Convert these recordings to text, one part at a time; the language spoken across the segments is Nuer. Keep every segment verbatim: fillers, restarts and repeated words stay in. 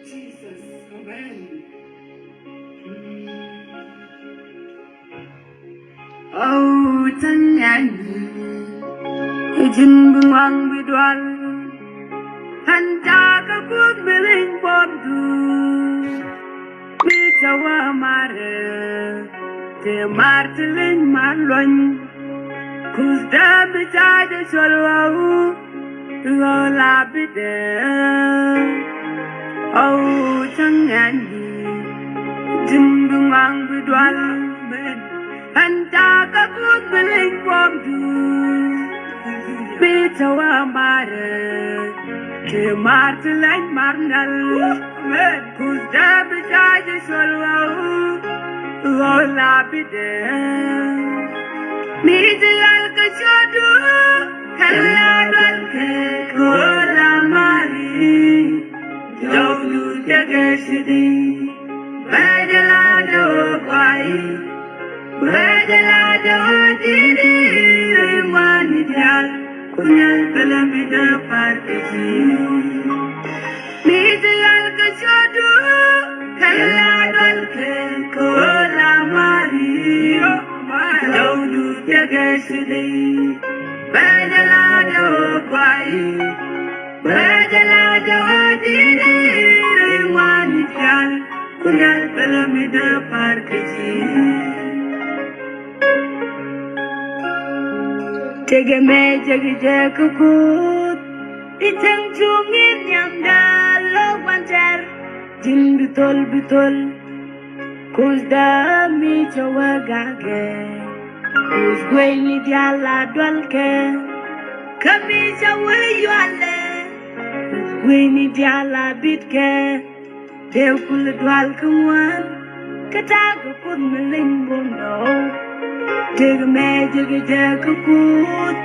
Jesus, amen. Ɔw, ta̱ŋ nyani, ɛ ji̱n bi ŋuaŋ bi dual. Ta̱ŋ ca kä Kuoth bi leny buɔ̱mdu. Mi cä wä marɛ, tëë mar ti leny mar luɔ̱ny. Kuth dee mi ca jɛ cɔl ɣɔw, ɣɔw la bi dee. Ɔw, cä ŋɛn di, ji̱n bi ŋuaŋ bi dual. Ɛn ca kä Kuoth bi leny buɔ̱mdu. Mi cä wä marɛ, tëë mar ti leny mar nhial. Kuth dee bi ca jɛ cɔl ɣɔw, ɣɔw la bi dee. Mi ti ɣal kä cɔdu, kɛ la dual kɛ, kɛ ɣɔw la mari. Jɔwdu tekɛ cidi, bɛ jɛ la dee ɣɔw kuay. Bɛ jɛ la dee ɣɔw didi, ri ŋuani dial. Ku nhial pɛlɛ mi dee par kɛ ji̱. Mi ti ɣal kä cɔdu, kɛ la dual kɛ, kɛ ɣɔw la mari. Jɔwdu tekɛ cidi, bɛ jɛ la dee ɣɔw kuay. Bɛ jɛ la dee ɣɔw didi, ri ŋuani dial. Ku nhial pɛlɛ mi dee par kɛ ji̱. Tekɛ mɛ jek jek kä Kuoth, i̱ cäŋ cuŋ in nhiamda lo̱k gua̱n tɛr. Ji̱n bi thol bi thol, Kuoth dee mi cä wä gakɛ. Kuoth gueyni diaal a dual kɛ, kä mi cä wä yualɛ. Kuoth gueyni diaal a bit kɛ. Tëë kul dual kä ŋuan, kä ta̱a̱ kɛ Kuoth mi leny buɔ̱m dɔ̱ɔ̱k. Tëë mɛ jek jek kä Kuoth,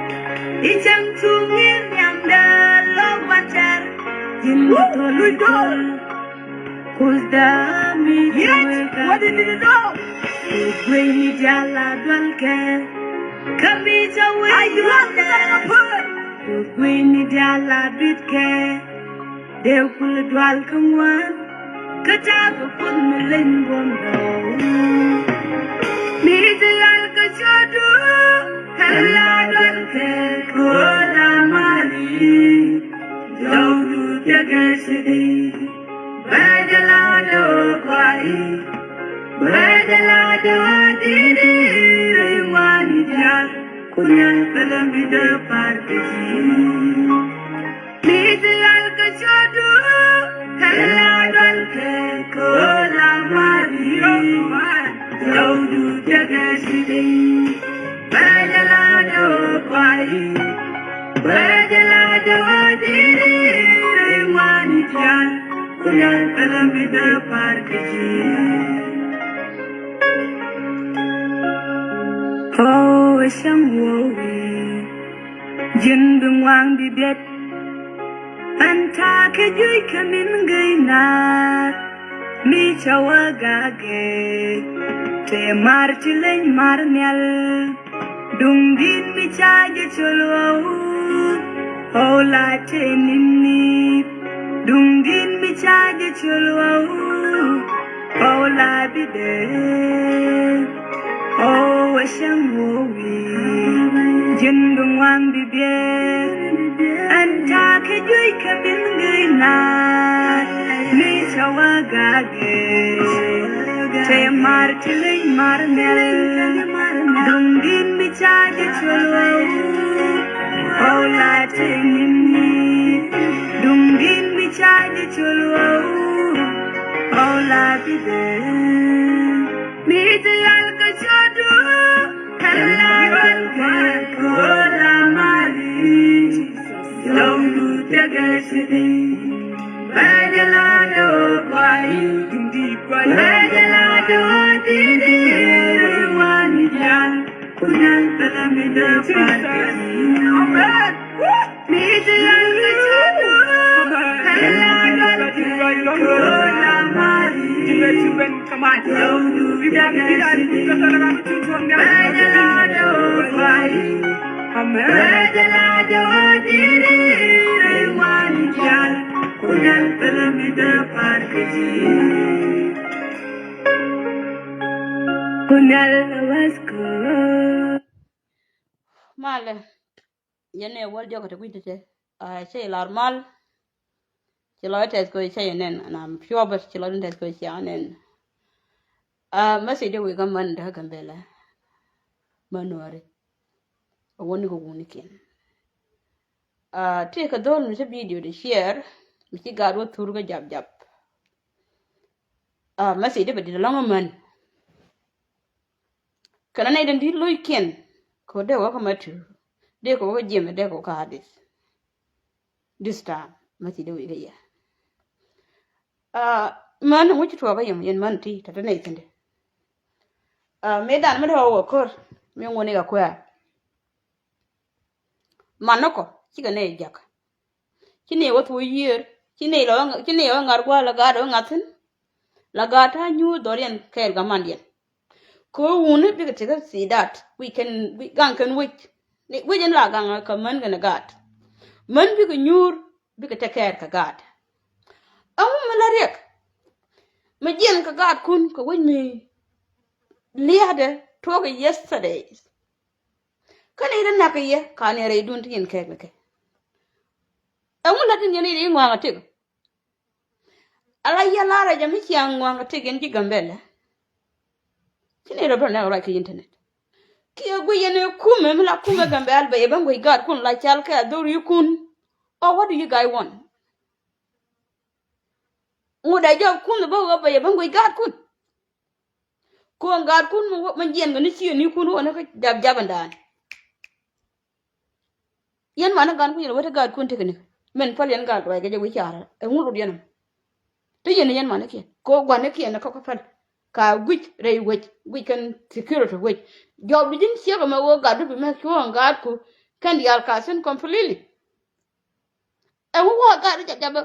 i̱ cäŋ cuŋ in nhiamda lo̱k gua̱n tɛr. Ji̱n bi thol bi thol, Kuoth dee mi cä wä gakɛ. Kuoth gueyni diaal a dual kɛ, kä mi cä wä yualɛ. Kuoth gueyni diaal a bit kɛ. Dee kul dual kä ŋuan, kä ta̱a̱ kɛ Kuoth mi leny buɔ̱m dɔ̱ɔ̱k. Mi ti ɣal kä cɔdu, kɛ la dual kɛ, kɛ ɣɔw la mari. Jɔwdu tekɛ cidi, bɛ jɛ la dee ɣɔw kuay. Bɛ jɛ la dee ɣɔw didi, ri ŋuani dial. Ku nhial pɛlɛ mi dee par kɛ ji̱. Mi ti ɣal kä cɔdu, kɛ la dual kɛ, kɛ ɣɔw la mari. Jɔwdu tekɛ cidi, bɛ jɛ la dee ɣɔw kuay. Bɛ jɛ la dee ɣɔw didi, ri ŋuani dial. Ku nhial pɛlɛ mi dee par kɛ ji̱. Ɔ, cäŋ wä wi̱i̱. Ji̱n bi ŋuaŋ bi biɛt. Ɛn ta̱a̱ kɛ juc kɛ min gey naath. Mi cä wä gakɛ. Tëë mar ti leny mar nhial. Duŋdi̱n mi ca jɛ cɔl ɣɔw. Ɣɔw la tëë ni̱ni. Duŋdi̱n mi ca jɛ cɔl ɣɔw. Ɣɔw la bi dee. Ɣɔw, ɛ cäŋ wä wi̱i̱. Ji̱n bi ŋuaŋ bi biɛt. Ɛn ta̱a̱ kɛ juec kɛ min gey naath. Mi cä wä gakɛ. Tëë mar ti leny mar nhial. Duŋdi̱n mi ca jɛ cɔl ɣɔw. Ɣɔw la tëë ni̱ni. Duŋdi̱n mi ca jɛ cɔl ɣɔw. Ɣɔw la bi dee. Mi ti ɣal kä cɔdu, kɛ la dual kɛ, kɛ ɣɔw la mari. Jɔwdu tekɛ cidi, bɛ jɛ la dee ɣɔw kuay. Bɛ jɛ la dee ɣɔw didi, ri ŋuani dial. Ku nhial pɛlɛ mi dee par kɛ ji̱. Amen. Mi ti ɣal kä cɔdu, kɛ la dual kɛ. Malɛ. Yɛn ɛ wäl diɔk kɛ ti gui̱c ti te. Cɛ ilar mal. Ci lɔc tɛth kɛ cɛ yɛ nɛn, and I'm sure, but ci lɔc tɛth kɛ cɛ nɛn. Message de wek a män dä Gambɛlɛ, män Nuäri. A wä ni kɛ wunikiɛn. Tëë kɛ dho̱l mi cä video de share, mi ci gaat wä thur kä jap jap. Message de bɛ dit alɔŋ a män. Kɛn a nɛy den di̱t lo̱ckiɛn kɛ wä dee wä kä Matu, dee kɛ wä kä Jim, dee kɛ wä kä Adith. This time message de wek a yɛ. Män ŋuci tuɔɔk a yɛm yɛn män ti tɛtɛ nɛy thi̱n di. Mëë dan mi dee wä wä ko̱r mi ŋuɔni kɛ kuɛɛr. Man ni kɔ cikɛ nɛy jak. Ci nɛy wä thuɔ̱k yiër, ci nɛy lɔ, ci nɛy wä ŋa̱r gua̱a̱r la gaat wä ŋa̱thin. La gaat ta̱a̱ nyuur dhɔriɛn kɛɛl gamandiɛn. Kɛ wuni bikɛ tekɛ thi̱i̱ dat wi̱c kɛn, gaŋ kɛn wi̱c. Wi̱c in la gaŋ kɛ män kɛn gaat. Män bikɛ nyuur bikɛ tɛkɛɛr kɛ gaat. Ɛŋu mi la riɛk mi jiɛn kɛ gaatkun kɛ wi̱c mi lia̱a̱dɛ tuɔɔkɛ yesterday. Kä ni ri nak kɛ yɛ ka ni rɛydun ti yɛn kɛɛk ni kɛ. Ɛŋu la tin yɛn i̱ ri ŋuaŋ a tik. Ala yɛ lar a jɛ mi ciaŋ ŋuaŋ a tik yɛn ji̱ Gambɛlɛ. Ci ni rɛ bä nɛ ruac kɛ internet. Kiɛ guic yɛn ɛ kumɛ mi la kumɛ Gambɛl bɛ yɛ bä guic gaatkun la cal kɛ a dhor yikun. Or what do you guys want? Ŋut a jɔk kun bä wä bä yɛ bä guic gaatkun. Kuɔn gaatkun mi jiɛn kɛ ni ciëënikun wä ni kä jap japändan. Yɛn man ni gaatkun yɛn wä te gaatkun tekɛ ni min päl yɛn gaat ruac kɛ jɛ wi̱c carä. Ɛŋu lut yɛn ɔ? Te yɛn ni yɛn man ni kiɛn kɛ gua̱n ni kiɛn ni kä kä päl. Ka guic rɛy wec, guic kɛn security wec. Jɔp di ji̱n ciek ɛmɛ wä gatdu bi mɛ cuɔ̱ɔ̱ŋ gaatku kɛn diaal ka thi̱n completely. Ɛŋu wä gaat di jap japä.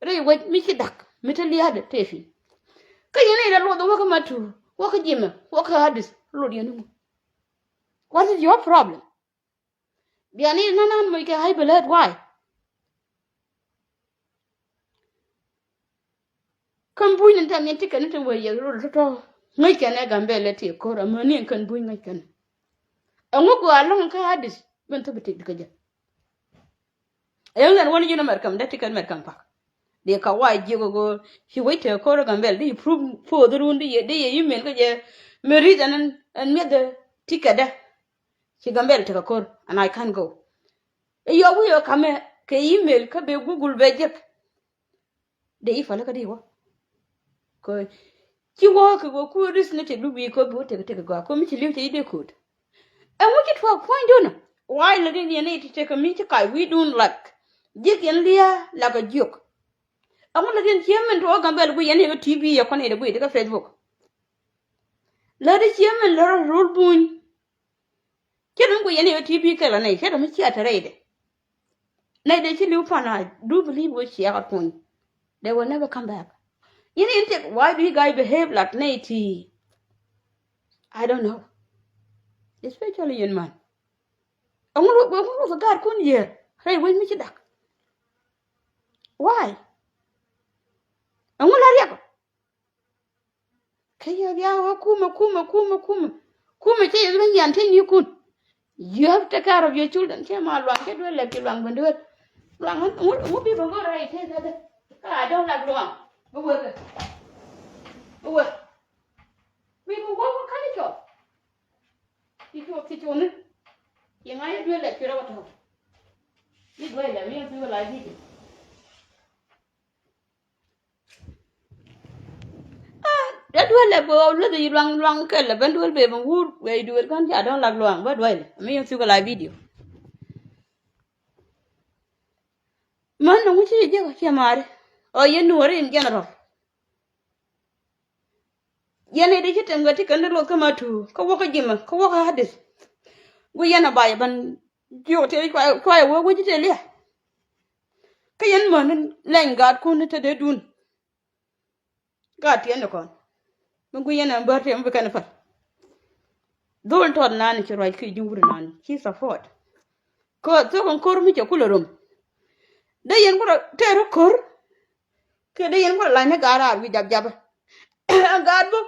Rɛy wec mi ci dak mi te lia̱a̱dɛ tëë pi̱ny. Kä yɛn i̱ rɛ luɔth wä kä Matu, wä kä Jimɛ, wä kä Adith, luɔth yɛn iŋu? What is your problem? Bia ni nanan moc kɛ high blood, why? Kän buny ni tɛm yɛn ti kɛn ni te wee yɛ rol tɔtɔ. Ŋäc kɛn ɛ Gambɛlɛ ti ko̱r amäni ɛn kän buny ŋäc kɛn. Ɛŋu gɔaa lɔ̱ŋ kä Adith ben thop itik di kä jɛ. Ɛn lɛn wä ni ji̱n America mi dee ti kɛn America pak. Di ka wa jiök ago ci wec te ko̱r Gambɛl di prove poth run di yɛ, di yɛ email kä jɛ. Mi reason ɛn, ɛn miɛth ti kɛ dɛ. Ci Gambɛl tekɛ ko̱r and I can't go. Iyɔ wi̱i̱ ɛ kamɛ kɛ email kä bɛ Google bɛ jek. Dee i̱ pälä kä di wä. Kɛ ci wä kɛ wä kuäär ris ni tëk du wi̱i̱ kɛ bi wä tëk tëk gɔaa kɛ mi ci li̱w cɛ i̱ dee ko̱o̱t. Ɛŋu ci tuɔɔk puɔ̱nydun? Why lɛ din yɛn i̱ ti tëk kɛ mi ci kac wi̱i̱dun lak. Ji̱k yɛn lia̱a̱ lak a jiök. Ɛŋu lɛ din ci min tuɔɔk Gambɛl guic yɛn i̱ kɛ T V yɛ kɔn i̱ dee guic di kä Facebook. Lɛ di ci min lɛ rɔ rul buny. Cɛ dun ku yɛn iwä T V kɛl anɛy cɛ dun mi cia te rɛydɛ. Nɛydɛ ci li̱w pan, I do believe wä ciɛ kat kuny. They will never come back. Yɛn in tek, why do you guys behave like nɛy ti? I don't know. Especially yɛn man. Ɛŋu lu, ɛŋu lu kɛ gaat kun yɛ rɛy wec mi ci dak. Why? Ɛŋu la riɛk? Kä yɛ bia wä kumɛ, kumɛ, kumɛ, kumɛ. Kumɛ cɛ yɛ bi nyan te nyikun. You have to take care of your children. Cɛ ma luaŋ cɛ duel lɛp ci luaŋ ben duel. Luaŋ ŋu, ŋu bi ben go̱r rɛy te kɛ dɛ. Kä I don't like luaŋ. Bi wek. Bi wek. Bi bi wek wek kani cɔ. Ci cɔ, ci cɔ ni. Ci ŋa̱c duel lɛp ci rɛw tɔ. Bi duel lɛp mi bi wek la bi. Ah, dee duel lɛ bɛ ɣɔw lueth yi luaŋ luaŋ kɛl lɛ ben duel bɛ ben wur wɛ yi duel kɔn ca dɔ̱ŋ lak luaŋ bä duel lɛ mi yɛn thuk la video. Män ni ŋuci yi jiɛk ciɛ maari ɔ yɛn nuɔri in general. Yɛn i̱ di ci tɛm kɛ ti kɛn di luɔth kä ma tuur kä wäk kä jimɛ kä wäk kä hadith. Guic yɛn a bay ben jiök ti cuay, cuay wäk wäc ti liɛ. Kä yɛn män ni lɛny gaatkun ni te dee dun. Gaat tiɛn ni kɔn. Mi guiy yɛn ɛn bär tiɛm bi kɛn päl. Dhol tɔt nani ci ruac ki ji̱ wur nani ci support. Kɛ thok in ko̱r mi cɛ kulɛ rom. Dee yɛn kulɛ tɛɛr ko̱r. Kɛ dee yɛn kulɛ la̱ny ni gaat raar wi̱i̱ jap japä. Gaat bä.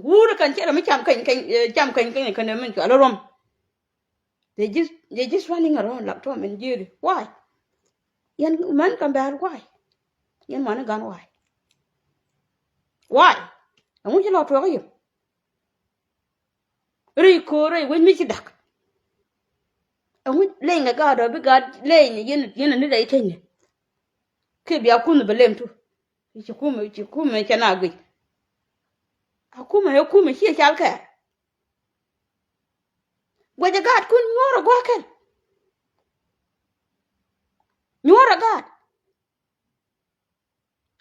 Wur kɛn cɛ rɛ mi cam kɛny kɛny, eh, cam kɛny kɛny kɛn min cual rom. They just, they just running around like Tom and Jerry. Why? Yɛn män kɛn bɛr why? Yɛn män gan why? Why? Ɛŋu ci lɔ tuɔk yɛ? Rɛy ko̱r rɛy wec mi ci dak. Ɛŋu leny kɛ gaat ɔ bi gaat leny yɛn, yɛn ni rɛy teny ni. Kɛ bia kun bɛ lem tu. Ci kumɛ, ci kumɛ cɛ na guic. A kumɛ, ɛ kumɛ ciɛ cal kɛ. Guɛcɛ gaatkun nyuɔ̱ɔ̱rɛ gua̱a̱kɛn. Nyuɔ̱ɔ̱rɛ gaat.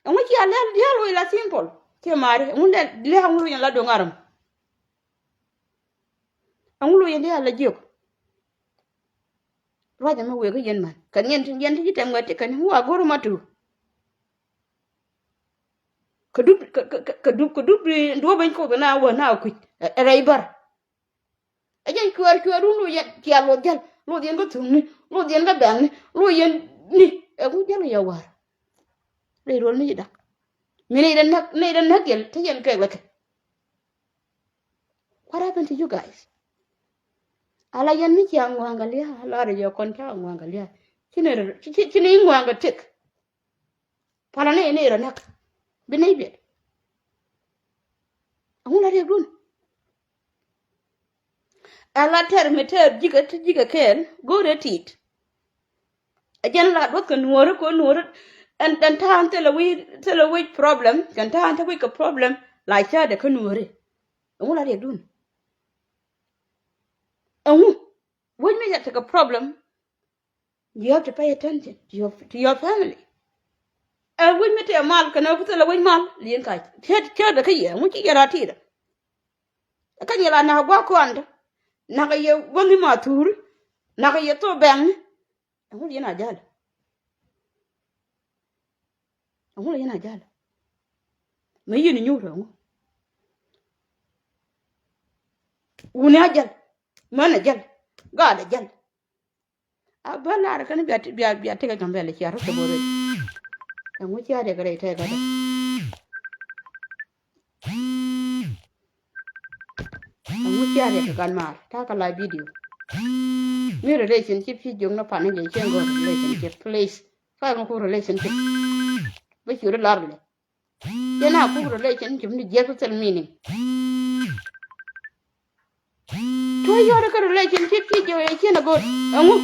Ɛŋu cia lial, lial wec la simple. Ciɛ maari, ɛŋu lial, lial ɛŋu loc in la doŋ aram. Ɛŋu loc in lial la jiök. Ruac ɛmɛ wëë kä yɛn man. Kɛ yɛn ti, yɛn ti ci tɛm ŋuɛt ti kɛn ŋu a go̱r ma tu. Kɛ dup, kɛ, kɛ, kɛ, kɛ dup, kɛ dup di duɔ̱p beny koth na wä na kui̱c. Ɛ, ɛ rɛy bär. Ɛ jɛn cuɛɛr, cuɛɛr wun loc yɛn cia luɔth jäl. Luɔth yɛn kä thuŋni. Luɔth yɛn kä bɛŋni. Luɔth yɛn ni. Ɛ ku jäl yɛ wäär. Rɛy ruɔl ni ci dak. Mi ni dɛ näk, ni dɛ näk yɛl. Te yɛn kɛɛk lɛ kɛ. What happened to you guys? Ala yɛn mi cia ŋua̱a̱ŋ kɛ lia̱a̱, ala rɛ yɛ kɔn ca ŋua̱a̱ŋ kɛ lia̱a̱. Ci ni, ci, ci, ci ni ŋua̱a̱ŋ kɛ tik. Pala ni, ni rɛ näk. Bi ni biɛt. Ɛŋu la riɛk dun? Ala tɛr mi tɛr ji̱kɛ, ti ji̱kɛ kɛɛl, go̱o̱rɛ tit. Ɛ jɛn la duɔth kɛ nuɔ̱ɔ̱ri kɛ nuɔ̱ɔ̱ri. Ɛn, ɛn ta̱a̱n thilɛ wi̱i̱, thilɛ wi̱i̱ problem. Kɛn ta̱a̱n te wi̱i̱ kɛ problem. La cäätdɛ kä nuɔ̱ɔ̱ri. Ɛŋu la riɛk dun? Ɛŋu? Wec mi ca tekɛ problem. You have to pay attention to your, to your family. Ɛ wec mi tɛɛ mal kɛn ɛ thilɛ wec mal. Li̱eŋ ka cäätdɛ kä yɛ. Ɛŋu ci yɛ ra ti̱i̱dɛ? Kä nyɛ la nak gua̱a̱k kɔn tɔ. Nak yɛ gua̱ni ma thuuri. Nak yɛ thok bɛŋni. Ɛŋu yɛn a jäl? Ɛŋu yɛn a jäl? Mɛ yɛn nyuur ɛŋu? Wuni a jäl. Män a jäl. Gaat a jäl. A bä lar kɛn bia, bia, bia tekɛ Gambɛl cia rɔ kɛ bä rɛy. Ɛŋu cia riɛk rɛy tɛk gatdä? Ɛŋu cia riɛk kɛ gat maar ta̱a̱ kɛ la video. Mi relationship ci jiök ni pan ni jɛ cieŋ gɔ̱r relationship, please. Fa ɛŋu ku relationship. Bä ciöt lar lɛ. Yɛn a kuk relationship ni jiɛk social meaning. Tuɔ yɔt kä relationship ci jiök yɛ cien a go̱r. Ɛŋu?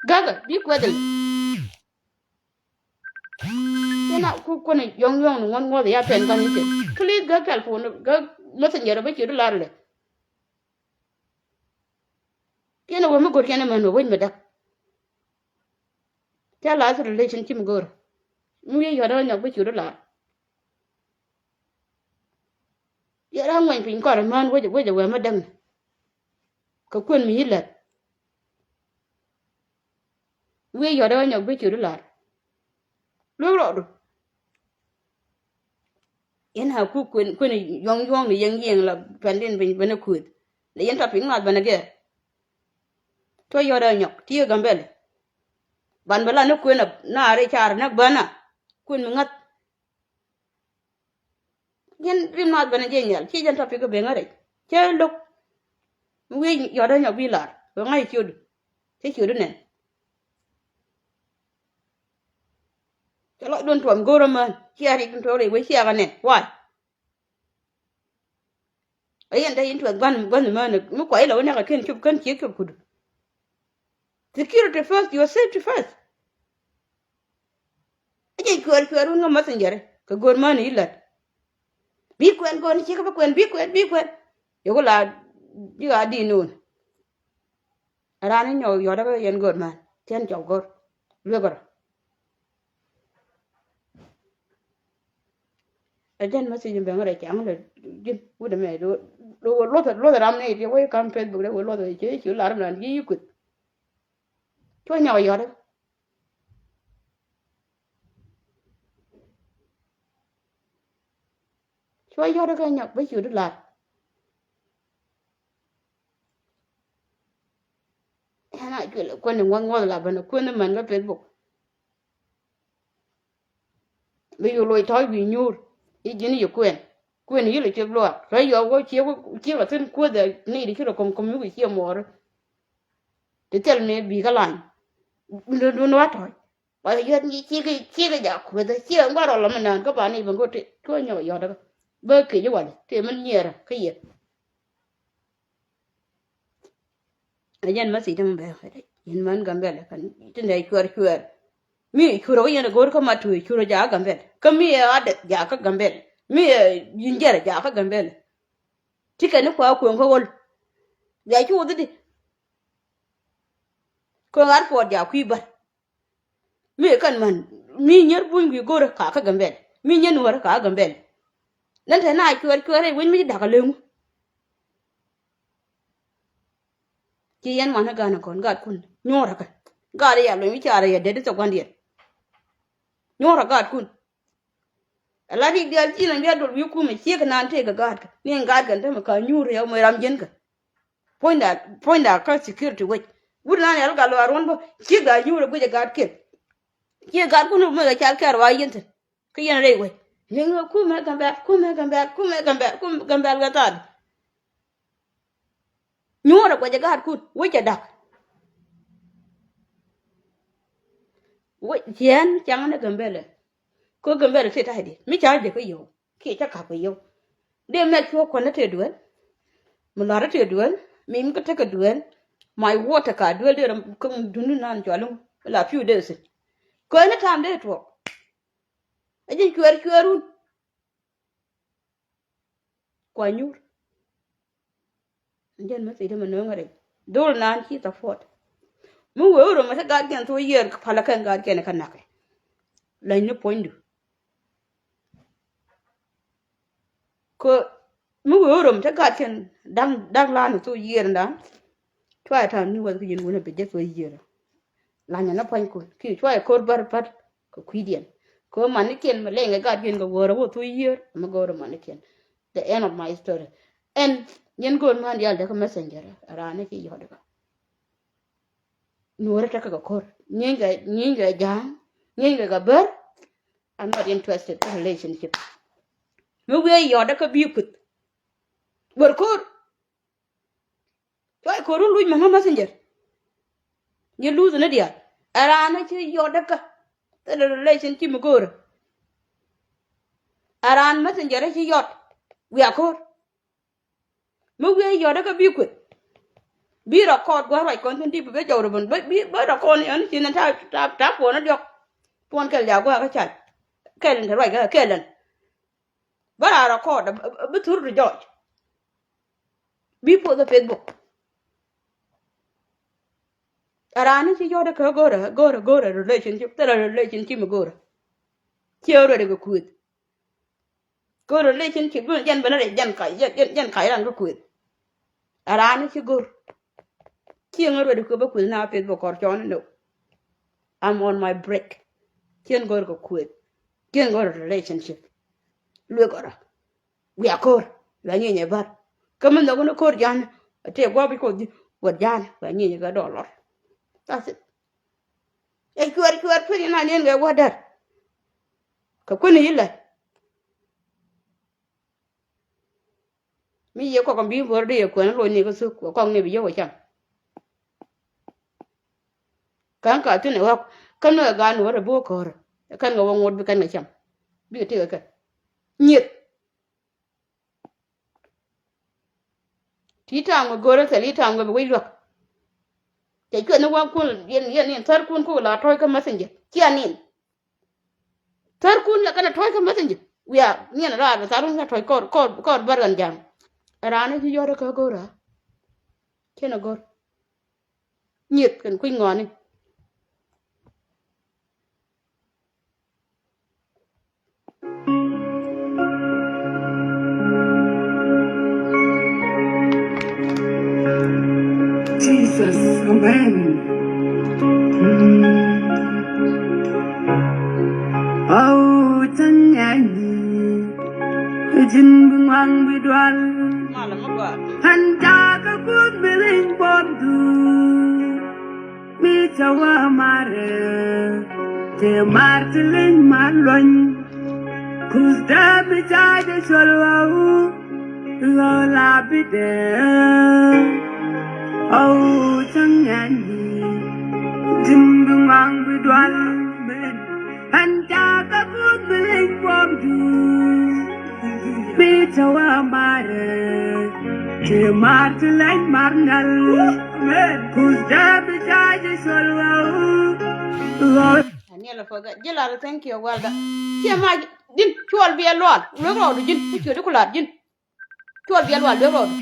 Gäkä bi kuɛth ɛn. Yɛn a kuk kuäni yɔ̱ŋ yɔ̱ŋ ni ŋuɔ̱n ŋuɔ̱th ya pɛn kan ni cɛ. Please gäk telephone, gäk messenger bä ciöt lar lɛ. Yɛn a wä mi go̱r yɛn a män wä wec mi däk. Ca last relationship mi go̱r. Mi wi̱i̱ yɔ̱t a nyɔk bä ciöt lar. Yɛn a ŋuɛny piny kɔr män wec, wec a wä mi däk ni. Kɛ kuën mi yi lät. Wi̱i̱ yɔ̱t ɛ wä nyɔk bi ciöt ilar. Luek rɔɔdu. Yɛn a ku kuën, kuën yuɔ̱ŋ yuɔ̱ŋ ni yɛŋ yɛŋ la pɛn din piny ben ɛ kuëth. Ni yɛn tɔ piny ŋa̱th ben ɛ gɛr. Tuɔ yɔ̱t ɛ nyɔk ti Gambɛl. Ban bɛ la ni kuën ɛ naar i̱ car näk bänä. Kuën mi ŋäth. Yɛn rim naath ben a jiɛc nhial ci jɛn tɔ pikɛ ben a rɛc. Cä lo̱k. Mi wi̱i̱ yɔ̱t a nyɔk bi lar kɛ ŋa̱c ciötdu. Cä ciötdu nɛn. Cɛ lɔcdun tuɔm go̱o̱r amän cia riɛkdun tuɔɔk rɛy wec cia kɛ nɛn. Why? A yɛn te yɛn tuɔth gua̱n, gua̱n män mi kuay lɛ wä nɛk a ken cop kän ciek cop kudu. Security first, your safety first. A jɛ cuɛɛr cuɛɛr wun kä messenger kɛ go̱o̱r män i̱ lät. Bi kuɛn go̱o̱r ni ciek bi kuɛn, bi kuɛn, bi kuɛn. Yɛ wä la bi a di nun. A raan i̱ nyɔk yɔt a yɛn go̱o̱r män cɛn cɔk go̱o̱r. Luek rɔ. Ɛ jɛn message in bɛŋ rɛy cäŋ lɛ ji̱n wut ɛmɛ. Luɔth, luɔth ram ni ti wee kam Facebook dee wee luɔth ɛ cɛ ci lar mi lan ji̱ yi kueth. Cuɔ nyɔk yɔt. Cua yɔt kä nyɔk bä ciöt lar. Ɛn a cuɛ lɛ kuäni ŋuɔth ŋuɔth la bänä kuäni män kä Facebook. Bi yu loc tɔ̱ wi̱i̱ nyuur i̱ ji̱n yi kuɛn. Kuɛn yi lɛ cop luaak rɔ̱ yɔp wä ciek wä ciek a thi̱n kuäth a ni di ci lɛ kom kom yuk i̱ ciek muɔɔri. Ti thil mi bi kä lany. Dun dun wa tɔ̱. Ba yɔt nyi ciek ciek ja kuäth a ciek ŋuat rɔ lɔ mi nään kä ba ni bä ŋot ti cuä nyɔk yɔt kä. Bä kec walɛ ti min nyiɛɛrä kä yɛ. Ɛ jɛn message däŋ bɛ kɛ dɛ. Yɛn män Gambɛl kɛn tin dɛ cuɛr cuɛr. Mi curä wä yɛn go̱o̱r kä mat tuɛ curä jakä Gambɛl. Kä mi ɛ adɛ jakä Gambɛl. Mi ɛ ji̱n jɛrɛ jakä Gambɛl. Ti kɛn ni kua kueŋ kä ɣöl. Bia cu wä dhidi. Kueŋ ar puɔt jakä kui̱ bär. Mi kɛn män mi nyär buny kui̱ go̱o̱rä kakä Gambɛl. Mi nyär nuɔrä kakä Gambɛl. Nän te na cuɛr cuɛr rɛy wec mi ci dakä leŋu. Ci yɛn man kä ganɛ kɔn gat kun nyuɔrä kɛ gat ya luny wi̱c carɛ ya dɛt i̱ thok gua̱ndiɛn. Nyuɔrä gat kun. Ala rik dial ci na jua dol wi̱i̱ kumɛ ciek nan tëëk kɛ gat kɛ ni gat kɛ tämɛ ka nyuur ya mɛ ram jiɛn kɛ. Puɔ̱nyda puɔ̱nyda kä security wec wut nan yal gat lɔ a ruɔn bä ciek da nyuur a guic a gat kiɛn. Ciek gat kun mɛ kɛ cal kɛr wa yɛn thin. Kä yɛn rɛy wec liŋ kumɛ Gambɛl kumɛ Gambɛl kumɛ Gambɛl kumɛ Gambɛl kɛ thad. Nyuɔ̱ɔ̱r a guɛc a gaatkun wec a da̱k. Wec ciɛn caŋ ni Gambɛlɛ. Kä Gambɛlɛ ti ta̱ydiɛn mi ca jɛ kä yio̱w kiɛ ca ka̱p kä yio̱w. Dee mɛk cuɔ kuändä tëë duel. Mi la̱rä tëë duel mi mi kä tekɛ duel. My water ka duel dee rɔ kä duni nan cuali la few days. Kööni tam dee tuɔɔk. A ji̱ cuɛɛr cuɛɛrun. Kua nyuur. Jɛn message dämɛ nööŋä rɛy dhol naan ci support. Mi wee wä röm ɛ te gatkiɛn thok yiëër palä kɛn gatkiɛn kä nakä. Lany ni puɔ̱nydu. Kö mi wee wä röm te gatkiɛn da̱ŋ da̱ŋ lan thok yiëër ndan. Cua yɛ ta̱a̱ ni wä kä yɛn wun ɛ bi jɛ thok yiëër. Lanyɛ ni puɔ̱nykun kiɛ cua yɛ ko̱r bär bär kɛ kui̱diɛn. Kɛ ɣöö manikiɛn mi lɛŋ kɛ gatkiɛn kɛ wäärä wä thok yiëër mi go̱o̱rä manikiɛn. The end of my story. Ɛn nyɛn go̱o̱r man diaal dee kä messenger raan ni ci yɔt kä. Nuɔ̱ɔ̱rä tekɛ kɛ ko̱r nyieeny kɛ nyieeny kɛ ja̱a̱ŋ nyieeny kɛ kɛ bär. I'm not interested in relationship. Mi wiee yɔt kä bi kuth. Bär ko̱r. Cuay ko̱r wun luc mɛn kä messenger. Nyi luth ni diaal. Ɛ raan ni ci yɔt däkä. Thilɛ relation ci mi go̱o̱rä. Ɛ raan messenger ci yɔt. Wiaa ko̱r. Mi wiee yɔt däkä bi kueth. Bi record gua̱a̱r ruac kɔn thin ti bi ben jɔw rɛ ben bi ben record ni ɛn ci ni ta ta ta kuɔn ni diɔk. Tuɔn kɛl ja gua̱a̱r kä cal. Kɛl in te ruac kä kɛl ɛn. Bä raa record bi thur ti jɔc. Bi poth ɛ Facebook. Ɛ raan ni ci yɔt kä go̱rä go̱rä go̱rä relationship thilɛ relationship mi go̱rä. Ciɛ ready kɛ kueth. Go̱rä relationship duun jɛn ben rɛy jɛn kac jɛn jɛn kac ran kä kueth. Ɛ raan ni ci go̱r. Ciɛ ŋä ready kɛ bä kueth na Facebook kɔr cɔɔni no. I'm on my break. Ciɛn go̱r kɛ kueth. Ciɛn go̱r relationship. Luek ɔrɔ. Wiaa ko̱r wiaa nyieny ɛ bär. Kä mi nhɔk ni ko̱r ja̱a̱n a tëë gua̱a̱p i̱ ko̱r ji̱ wät ja̱a̱n wiaa nyieny ɛ kɛ dɔɔl lɔr. That's it. Ɛ cuɛɛr cuɛɛr pi̱r in a niɛn kɛ gua̱a̱r däär. Kɛ kuäni ilɛ. Mi yɛ kɔk mi bi bo̱r di yɛ kuɛn loc ni kä thuk kɛ kɔk ni bi yɛ wä cam. Kɛn ka thin ɛ ɣɔk kɛn ni ɛ gaat ni wä rɛ bo̱o̱ kɔ̱rä. Kɛn kɛ wä ŋot bi kɛn kɛ cam. Bikɛ tekɛ kɛ nyieth. Ti ta̱a̱ŋ mi go̱o̱rä thil i̱ ta̱a̱ŋ mi bi wec luäk. Cɛ cuɛ ni wa̱a̱ŋ kun yɛn yɛn in thär kun kuk la tɔ̱ɔ̱c kä messenger cia nin. Thär kun la kɛn a tɔ̱ɔ̱c kä messenger wiaa niɛn raar bi thar wun kä tɔ̱ɔ̱c kɔr kɔr kɔr bär ɣän ja̱a̱ŋ. Raan ni ci yɔt kä go̱o̱rä. Cɛn a go̱r. Nyieth kɛn kui̱ny ŋɔni. Jesus, amen. Mm. Oh, tanyani. Ji̱n bi ŋuaŋ bi dual. Malɛ mi gɔaa. Ɣän jakä Kuoth bi leny buɔth du. Mi cä wä marɛ. Cɛ mar ti leny mar luɔny. Kuth dee bi ca jɛ cuɔl wä wu. Lɔ la bi dee. Ɔw cä ŋɛn di. Ji̱n bi ŋuaŋ bi dual. Ɣän jakä Kuoth bi leny buɔth du. Bi cä wä marɛ. Cɛ mar ti leny mar nal. Amen. Kuth dee bi ca jɛ cuɔl wä wu. Lɔ. Aniɛl a fɔth ji̱ lar, thank you, well done. Ciɛ ma ji̱n cuɔl biɛ lual luek rɔɔdu ji̱n ku ciötdi ku lar ji̱n. Cuɔl biɛ lual luek rɔɔdu.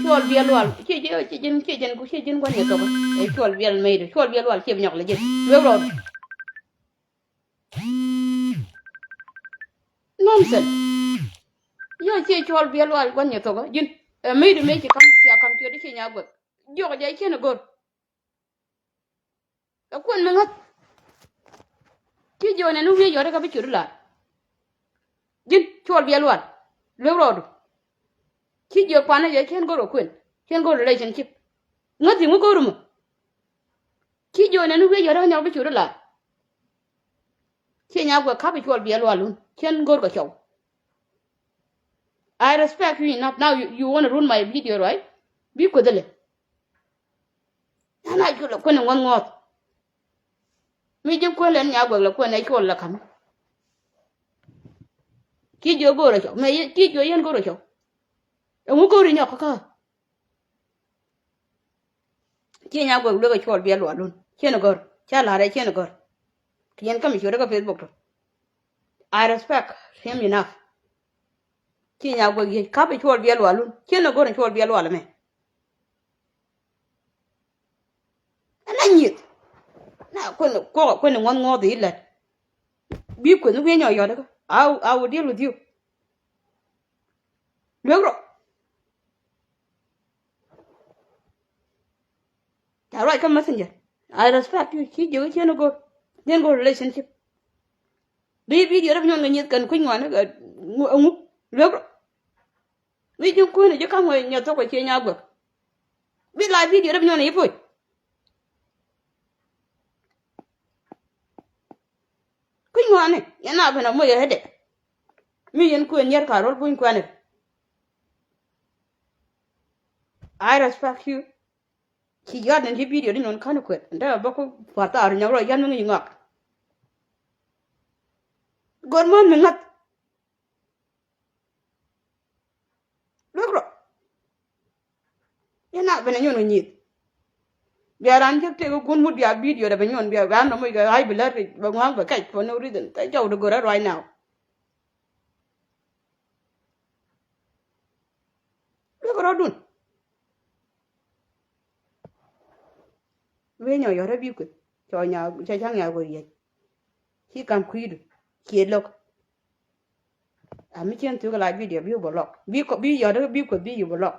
Cuɔl biɛ lual ciɛ ji̱n ciɛ ji̱n ciɛ ji̱n ku ciɛ ji̱n gua̱n yɛ thok. Ɛ cuɔl biɛ mɛydu cuɔl biɛ lual ciɛ bi nyɔk lɛ ji̱n luek rɔɔdu. Nonsense. Yɔ ciɛ cuɔl biɛ lual gua̱n yɛ thok ji̱n. Ɛ mɛydu mɛ ci kam cia kam ciötdi ciɛ nya guäth. Jiɔk jɛ ciɛn ɛ go̱r. Ɛ kuën mi ŋäth. Ci jiök nɛn wi̱i̱ yɔt kä bi ciötdu lar. Ji̱n cuɔl biɛ lual luek rɔɔdu. Ci jiök kuanä jɛ cien go̱r ɛ kuën cien go̱r relationship. Ŋäth i̱ ŋu go̱r mɔ. Ci jiök nɛn wi̱i̱ yɔt kä nyɔk bi ciötdu lar. Ci nya guɛ ka̱p i̱ cuɔl biɛ lual wun cien go̱r kɛ cɔw. I respect you enough. Now you, you want to ruin my video, right? Bi kueth ilɛ. Nana cu lɛ kuɛn in ŋuɔth ŋuɔth. Mi ji̱ kuɛn lɛn nya guɛk lɛ kuɛn ɛ cuɔl lɛ ka̱m. Ci jiö go̱o̱r ɛ cɔw mɛ ci jiö yɛn go̱o̱r ɛ cɔw. Ɛŋu go̱o̱r inyɔk kä kä. Ci nya guɛk luek ɛ cuɔl biɛ lual lun cien gɔ̱r. Ca la̱r ɛ cien gɔ̱r. Kiɛn kä mi ciöt kä Facebook tɔ. I respect him enough. Ci nya guɛk yiec ka̱p i̱ cuɔl biɛ lual lun cien gɔ̱r in cuɔl biɛ lual ɛmɛ. Ɛn a nyieth na kuɛn kuɔk kuɛn ŋuɔth ŋuɔth i̱ lät. Bi kueth wi̱i̱ nyɔ yɔt kä. I will deal with you. Luek rɔ. Ca ruac kä messenger. I respect you. Ci jiök cien go̱r. Cien go̱r relationship. Bi video rɛ bi nyuɔn kɛ nyieth kɛn kui̱ny ŋuan ɛ ŋu. Luek rɔ. Mi ji̱ kuäär ni ji̱ ka̱m ŋuɛc nyɛ thok kɛ cie nya guäk. Bi la video rɛ bi nyuɔn i̱ puc. Kui̱ny ŋuani yɛn a ben a moc ɛ headache. Mi yɛn kuëë nyier ka ro̱l puny kuɛni. I respect you. Ci yɔat ni ti video di nyuɔn ka̱n kuet ntä bä ku pua̱r thaar nyɔk rɔ yan mi ŋi̱i̱c ŋɔak. Got muɔ̱n mi ŋa̱th. Luek rɔ. Yɛn a ben a nyuɔn kɛ nyieth. Bia ran jek tëë kɛ kun mut bia video dɛ bɛ nyuɔn bia ran dɔ moc kɛ ɣa̱c bi lät bɛ ŋua̱a̱k bɛ kɛc for no reason. Thɛ jɔw di go̱rɛ right now. Luek rɔɔdun. Wee nyɔ yɔrɛ bi kueth cɔ nya cɔ caŋ nya go̱r yɛc. Ci kam kui̱du cië lo̱k. A mi cien thuk la video bi wä bä lɔk bi kɔ bi yɔt bi kueth bi yu bä lɔk.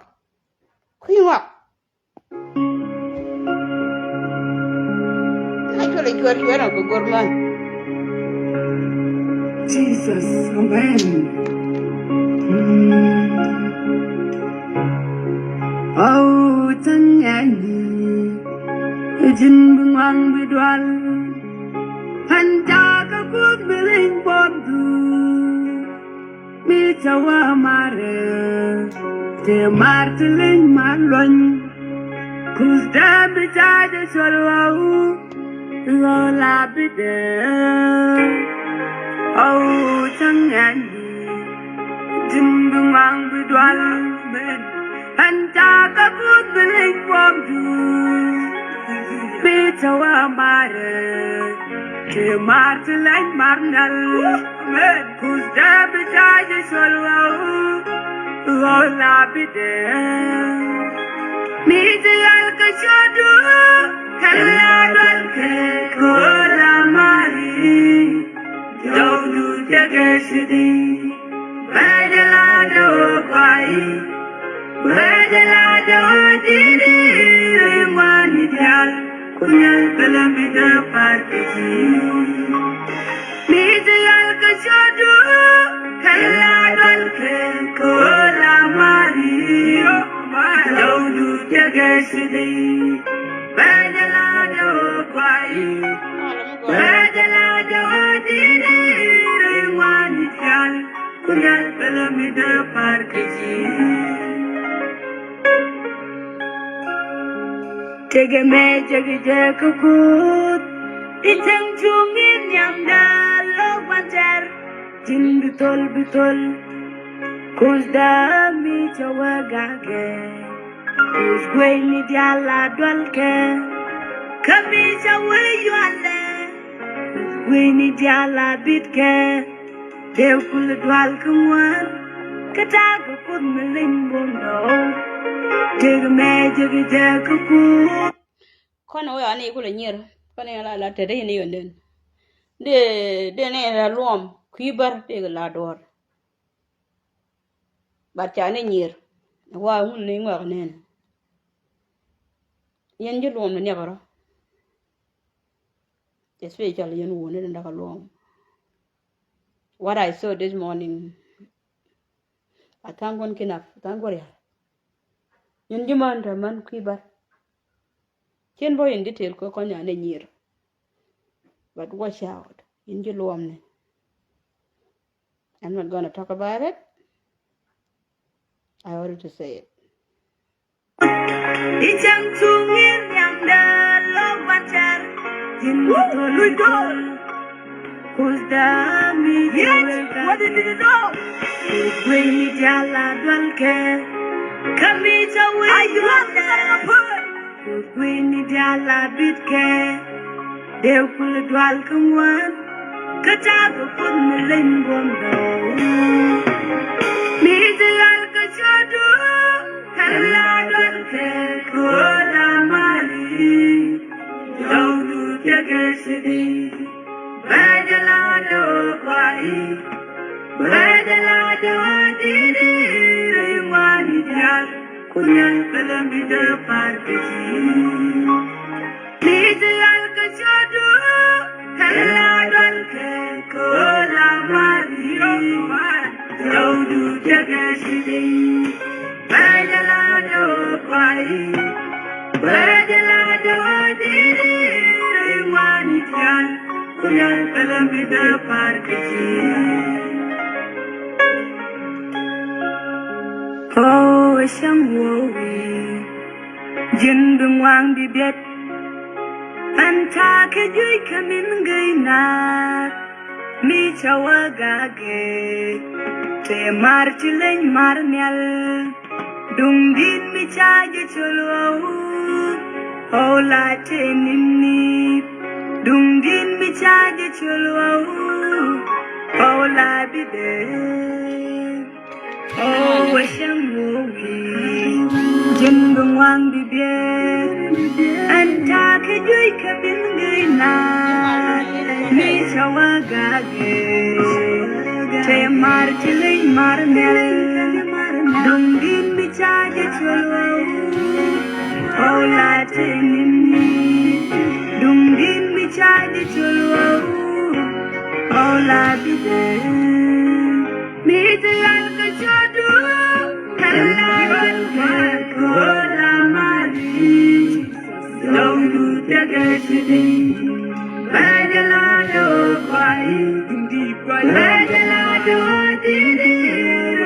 Kui̱ ŋɔak. Na cuɛl i̱ cuɛl cuɛl a go̱r man. Jesus, amen. Ɣɔw cäŋ ɛn ji̱ ji̱n bi ŋuaŋ bi dual. Ɣän jakä Kuoth bi leny buɔth du. Mi cä wä marɛ ti mar ti leny mar luɔny. Kuth dee bi ca jɛ cuɔl ɣɔw ɣɔw la bi dee. Ɣɔw cäŋ ɛn ji̱ ji̱n bi ŋuaŋ bi dual. Ɣän jakä Kuoth bi leny buɔth du. Bi cä wä marɛ ti mar ti leny mar nal. Kuth dee bi ca jɛ cuɔl ɣɔw ɣɔw la bi dee. Mi ti ɣal kä cuɔdu kɛ la dual kɛ kɛ ɣɔw la mari. Jɔwdu tekɛ cidi. Bɛ jɛ la dee wä kuay. Bɛ jɛ la dee wä didi. Ri ŋuani dial. Kunyɛl kɛlɛ mi dee par kɛ ji̱. Mi ti ɣal kä cuɔdu kɛ Tëkɛ mɛ jek jek kä Kuoth, i̱ cäŋ cuŋ in nhiamda lok ban tɛr, ji̱n bi thol bi thol. Kuoth da mi cɛ wä gakɛ, Kuoth gueyni diaal a dualkɛ, kä mi cɛ wä yualɛ, Kuoth gueyni diaal a bitkɛ. Dee kul dual kä ŋuan, kä ta̱a̱ kɛ Kuoth mi leny buɔ̱m dɔ̱ɔ̱k. Tëkɛ mɛ jek jek kä Kuoth. Kɔn wä ani kulɛ nyier, kɔn in la la te dee ni yɔn den. Dee, dee ni la luɔm, kui̱ bär dee la duɔr. Bat ca ni nyier, wa ŋun ni ŋɔak nen. Yɛn ji̱ luɔm ni niɛk rɔ. Especially yɛn wuni ni daka luɔm. What I saw this morning, I thank God enough, thank God ya. Yɛn ji̱ man tɛ man kui̱ bär. Cien bä in detail kɛ kɔn yani nyier. But watch out. In ji̱ luɔm ni. I'm not gonna talk about it. I already say it. I̱ cäŋ cuŋ in nhiamda lok ban tɛr, ji̱n bi thol bi thol. Kuoth da mi jek jek kä Kuoth, gueyni diaal a dualkɛ, kä mi cɛ wä yualɛ, Kuoth gueyni diaal a bitkɛ. Dee kul dual kä ŋuan, kä ta̱a̱ kɛ Kuoth mi leny buɔ̱m dɔ̱ɔ̱k. Mi ti ɣal kä cɔdu, kɛ la dualkɛ Kuoth a mali. Dɔwdu tekɛ cidi, bɛ jɛ la dɔɔ kuay, bɛ jɛ la dɔɔ didi, ri ŋuani dial, ku nyɛ pɛlɛ mi dee par kɛ ci. Mi ti ɣal kä cɔdu, kɛ la dualkɛ Kuoth a mali. Dɔwdu tekɛ cidi, bɛ jɛ la dɔɔ kuay, bɛ jɛ la dɔɔ didi, ri ŋuani dial, ku nyɛ pɛlɛ mi dee par kɛ ci. Oh, cäŋ wowi, ji̱n bi ŋuaŋ bi biɛt. Ɛn ta̱a̱ kɛ juec kɛ min gey naar, mi cɛ wä gakɛ. Tëë mar ti leny mar nhial, duŋdi̱n mi ca jɛ col ɣɔw, ɣɔw la tëë nimni. Duŋdi̱n mi ca jɛ col ɣɔw, ɣɔw la bi dee. Oh, wä cäŋ wowi, ji̱n bi ŋuaŋ bi biɛt. Ɛn ta̱a̱ kɛ juec kɛ min gey naar, mi cɛ wä gakɛ. Tëë mar ti leny mar nhial, duŋdi̱n mi ca jɛ col ɣɔw, ɣɔw la tëë nimni. Duŋdi̱n mi ca jɛ col ɣɔw, ɣɔw la bi dee. Mi ti ɣal kä cɔdu, kɛ la dualkɛ Kuoth a mali. Dɔwdu tekɛ cidi, bɛ jɛ la dɔɔ kuay, bɛ jɛ la dɔɔ didi,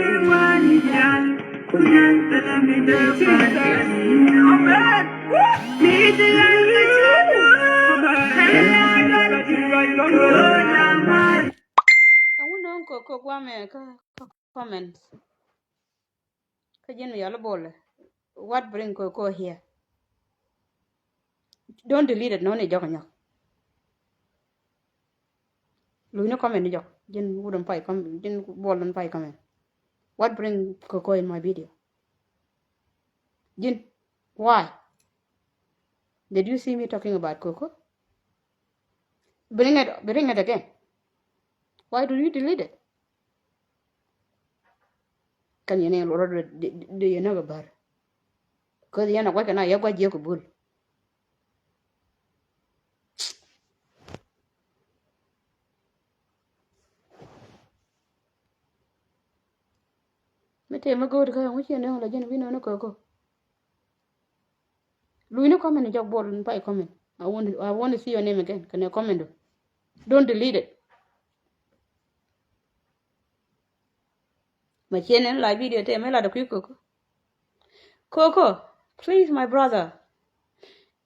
ri ŋuani dial, ku nyɛ pɛlɛ mi dee par kɛ ci. Mi ti ɣal kä cɔdu, kɛ la dualkɛ Kuoth a mali. Ɛŋu nööŋ kɛ kɛ guamɛ kä, kä comments? Kä ji̱n mi yɔl i̱ bolɛ, what bring Koko here? Don't delete it, nɔni jɔk nyɔk. Luny ni comment ni jɔk, ji̱n wut in pay comment, ji̱n bol in pay comment. What bring Koko in my video? Ji̱n, why? Did you see me talking about Koko? Bring it, bring it again. Why do you delete it? Kɛn yɛn in luɔrɔ di, di, di yɛn näk a bär. Cause yɛn a guac kɛ na yɛ guac jiɛ kɛ bul. Mi tëë mi go̱o̱r kä ŋuci yɛn dee ŋu la ji̱n wi̱n nööni Koko. Luny ni comment ni jɔk, bol in pay comment. I want, I want to see your name again. Kɛnɛ comment du. Don't delete it. Ma ciɛ nɛn la video tɛ mɛ la dɔ kui̱ Koko. Koko, please my brother.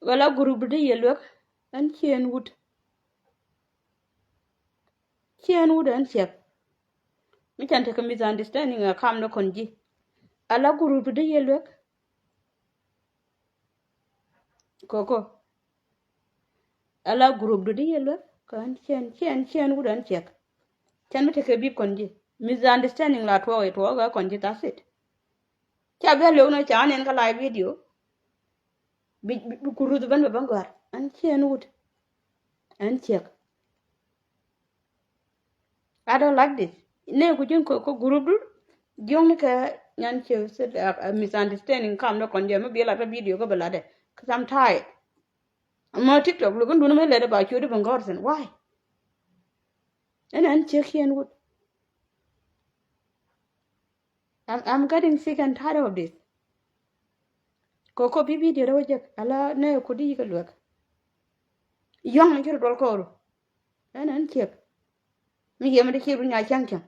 Wala group di yɛ luek. Ɛn ciɛ ɛn wut. Ciɛ ɛn wut ɛn ciɛk. Mi can tekɛ misunderstanding ɛ kam dɔ kɔn ji̱. Ala group di yɛ luek. Koko. Ala group du di yɛ luek kɛ ɣän ciɛn ciɛn ciɛn wut ɣän ciɛk. Cɛn mi tekɛ bip kɔn ji̱. Misunderstanding la tuɔɔk i̱ tuɔɔk ɛ kɔn ji̱, that's it. Ca bia lëw nɔ ca nɛn kä live video. Bi, bi, bi ku ruth ben bɛ ben gɔ̱a̱r ɣän ciɛn wut ɣän ciɛk. I don't like this. Nɛ ku ji̱n kɔ, kɔ group du. Jiɔŋni kɛ nyan ciɛ, uh, uh, misunderstanding kam ni kɔn jɛ mi bi lat kä video kä bi latdɛ. Cause I'm tired. Mɔ TikTok luk in dun mi lɛt ba ciöt i̱ bi ŋɔr thin. Why? Ɛn ɛn ciek ciɛn wut. I'm, I'm getting sick and tired of this. Koko bi video rɛ wä jek ala nɛ ku di yikɛ luek. Yɔŋ ni ci rɔ duɔl kɔɔru. Ɛn ɛn ciek. Mi yɛ mi di ci bi nya cäŋ cäŋ.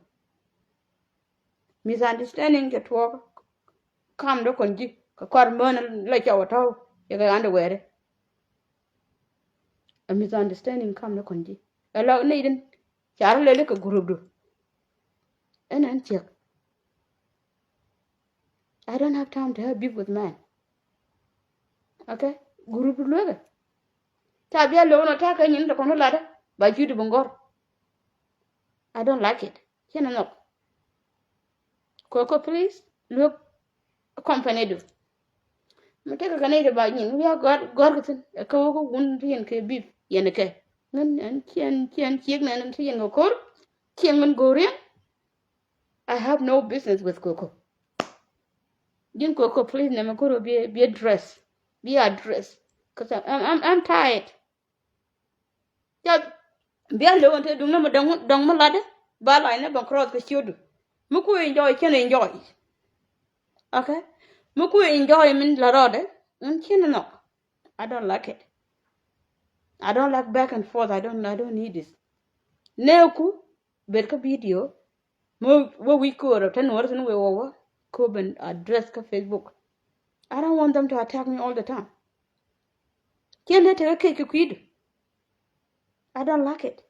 Misunderstanding cɛ tuɔɔk. Kam dɔ kɔn ji̱ kɛ kɔr mön la cɔw a tɔw yɛ kɛ underwear. A misunderstanding kam dɔ kɔn ji̱. Ɛ lɔ ni din. Car leli kɛ group du. Ɛn ɛn ciek. I don't have time to have beef with men. Okay? Group du luekɛ. Ca bia lewä nɔ ta̱a̱ kɛ nyin tɛ kɔn latdä ba ji̱ di bi ŋɔr. I don't like it. Ciɛ ni nhɔk. Koko, please, luek company du. Mi tekɛ kɛ nɛy ti ba nyin wi̱i̱ a gɔr, gɔr kɛ thi̱n ɛ kä wä kä wun ti yɛn kɛ bip yɛn kɛ. Ŋän ɛn ciɛn ciɛn ciek nɛn ti yɛn kɛ ko̱r. Ciɛn ŋän go̱o̱r yɛn. I have no business with Koko. Ji̱n Koko, please, nɛmɛ ko̱r bi, bi address. Bi address. Cause I'm, I'm, I'm tired. Ca bia lewä te duŋ ni mi dɔŋ, dɔŋ mi latdɛ. Ba lac ni bɛ cross kɛ ciötdu. Mi ku enjoy cɛn enjoy. Okay? Mi ku enjoy min la rɔɔdɛ. Ɛn ciɛn nhɔk. I don't like it. I don't like back and forth. I don't, I don't need this. Nɛ ku bet kä video. Mi wä wi̱c ko̱o̱r te nuɔr thin wee wä wä. Ko ben address kä Facebook. I don't want them to attack me all the time. Ciɛ nɛ tekɛ kec kɛ kui̱du. I don't like it.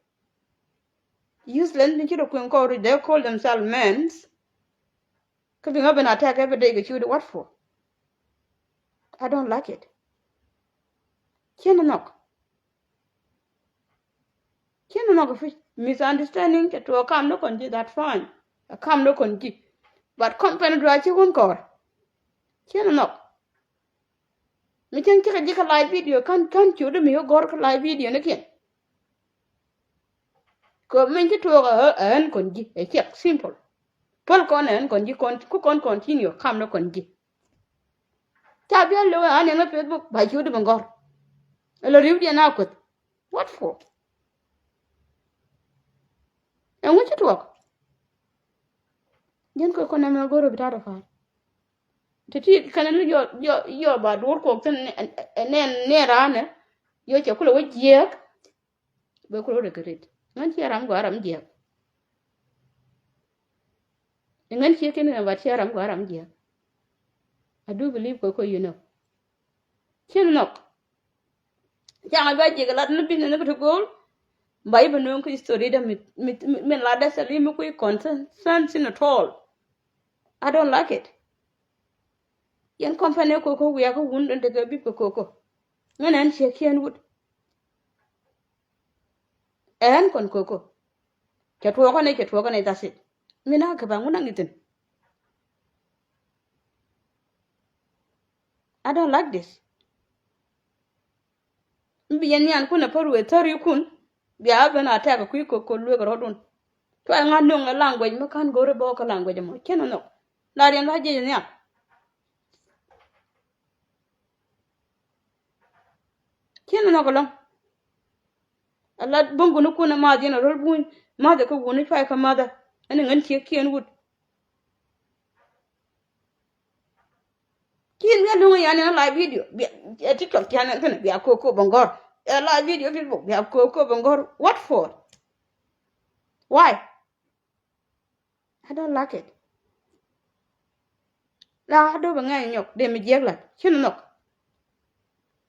Useless ni ci rɔ kueŋ kɔɔri, they call themselves men. Kä bi ŋä ben attack every day kɛ ciötdu, what for? I don't like it. Ciɛ ni nhɔk. Ciɛ ni nhɔk. Fi misunderstanding cɛ tuɔɔk kam ni kɔn ji̱, that fine. Ɛ kam ni kɔn ji̱. But company du a ci wun kɔɔr. Ciɛ ni nhɔk. Mi cäŋ cikɛ ji̱ kä live video, kän, kän ciötdu mi ɣä gɔ̱r kä live video ni kiɛn. Kɛ min ci tuɔɔk ɛ, ɛ ɛn kɔn ji̱, ɛ ciɛk, simple. Päl kɔn ɛ ɛn kɔn ji̱, kɔn, ku kɔn continue kam ni kɔn ji̱. Ca bia lewä an ɛn kä Facebook ba ciötdu bi ŋɔr. Ɛ lɔ ri̱wdiɛn a kueth. What for? Ɛŋu ci tuɔɔk? Ji̱n kɛ kɔn ɛmɛ go̱r bi ta̱a̱ rɔ pa̱a̱r. Ti ti kɛn ni yɔ, yɔ, yɔ ba duɔ̱ɔ̱r kuɔk thin nɛ, nɛ, nɛ raanɛ. Yɔ cɛ kulɛ wä jiɛɛk. Bɛ kulɛ wä dee kɛ rit. Ŋän ciɛ ram gɔaa ram jiɛɛk. Ŋän ciɛ kiɛn kɛn ba ciɛ ram gɔaa ram jiɛɛk. I do believe Koko, you know. Ciɛ nhɔk. Ca ŋa bia jiɛk lat ni business ni bi ti go̱o̱l. Ba i̱ bi nööŋ kä history dä mi, mi, mi, mi lat dä sɛl i̱ mi kui̱ concern, concern at all. I don't like it. Yɛn company Koko wiaa kä wun den tekɛ bip kɛ Koko. Ŋän ɛn ciɛ kiɛn wut. Ɛn kɔn Koko. Cɛ tuɔɔkä nɛ, cɛ tuɔɔkä nɛ, that's it. Mi na kɛ ba ŋun a ŋithin. I don't like this. Mi bi yɛn nian kun a pär wee thäri kun. Bia ben a tɛk a kui̱ Koko luek rɔ̱dun. Cua ŋa̱t no̱ŋ ɛ language mi ka̱n go̱ri bä kä language mɔ. Cien nhɔk. La riɛn la jiɛc nhial. Cien nhɔk ɛlɔ̱ŋ. Ala buŋ kun kun a math yɛn a rol buny. Math ɛ kä wuni cua ɛ kä math ɛ. Ɛn ŋän ciek kiɛn wut. Cien bia luŋ yan in a live video. Bia, ɛ TikTok cɛn kɛn bia Koko bä ŋɔr. ɛ la video Facebook bia Koko bɛ ŋɔr. What for? Why? I don't like it. La doo bɛ ŋa̱c nyɔk dee mi jiɛk lat cin nhɔk.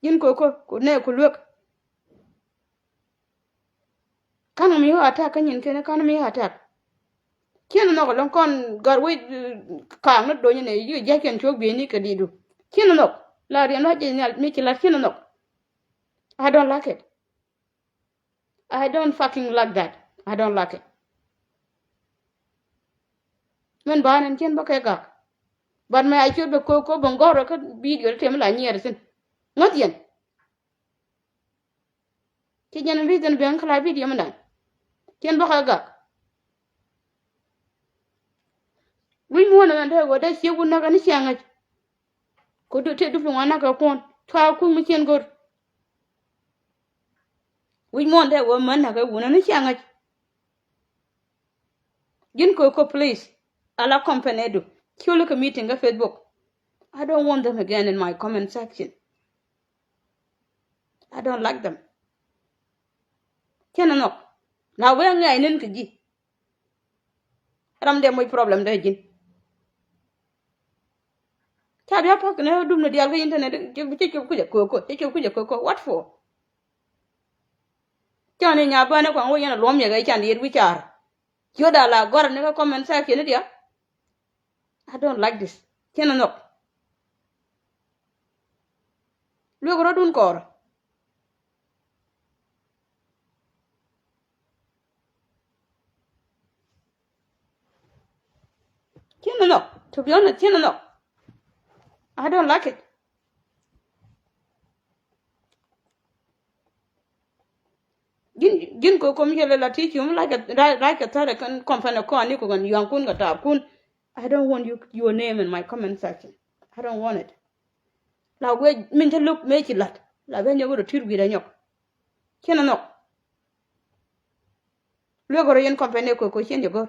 Ji̱n Koko ku nɛ ku luek. Ka̱n mi ɣä attack kä nyin kɛn ka̱n mi ɣä attack. Cin nhɔk lɔŋ kɔn gɔr wec ka̱a̱ŋ ni dony ni yik jiakiɛn cuɔk bieyni kɛ di̱i̱du. Cin nhɔk la riɛn ruac ji̱ nhial mi ci lat cin nhɔk. I don't like it. I don't fucking like that. I don't like it. Min ba nɛn cien bä kɛ gak. But mɛ a ciöt bɛ Koko bɛ ŋɔr kä video ti tɛm la nyiɛɛr thi̱n. Ŋäth yɛn. Ci jɛn reason ben kala video mi dan. Cien bä kɛ gak. Wi̱c muɔ̱ɔ̱n ɛmɛn te ɣöö dee ciek wun näk ɛn ciaŋ ŋäc. Ku du te dup ti ŋuan näk kɛ kuɔn cua kuŋ mi cien go̱r. Wi̱c muɔ̱ɔ̱n te ɣöö män näk kɛ wun ɛn ciaŋ ŋäc. Ji̱n Koko please. Ala company du. Ciöl kɛ meeting kä Facebook. I don't want them again in my comment section. I don't like them. Cɛn nhɔk. La wee ŋɛɛc nin kɛ ji̱. Ram dee moc problem dee ji̱n. Ca bia pak ni dum ni dial kä internet cɛ cɛ cop kucɛ Koko cɛ cop kucɛ Koko what for? Cɔni nya bäni kuaŋ wä yɛn a luɔm yɛ kɛ can yet wi̱c car. Ciöt a la gɔr ni kä comment section ni dial. I don't like this. Cɛn nhɔk. Luek rɔ̱dun kɔɔr. Cɛn nhɔk. To be honest, cɛn nhɔk. I don't like it. Ji̱n ji̱n Koko mi cɛ lɛ la ti cium like a like a thare kɛn company kɔn ni kɛ kɛn yuaŋkun kɛ taapkun. I don't want you your name in my comment section. I don't want it. La wee min cä lo̱k mëë ci la̱t la ben nyɔk rɔ tir wi̱i̱dɛ nyɔk. Cin nhɔk. Luek rɔ yɛn company Koko cin jɛ go̱r.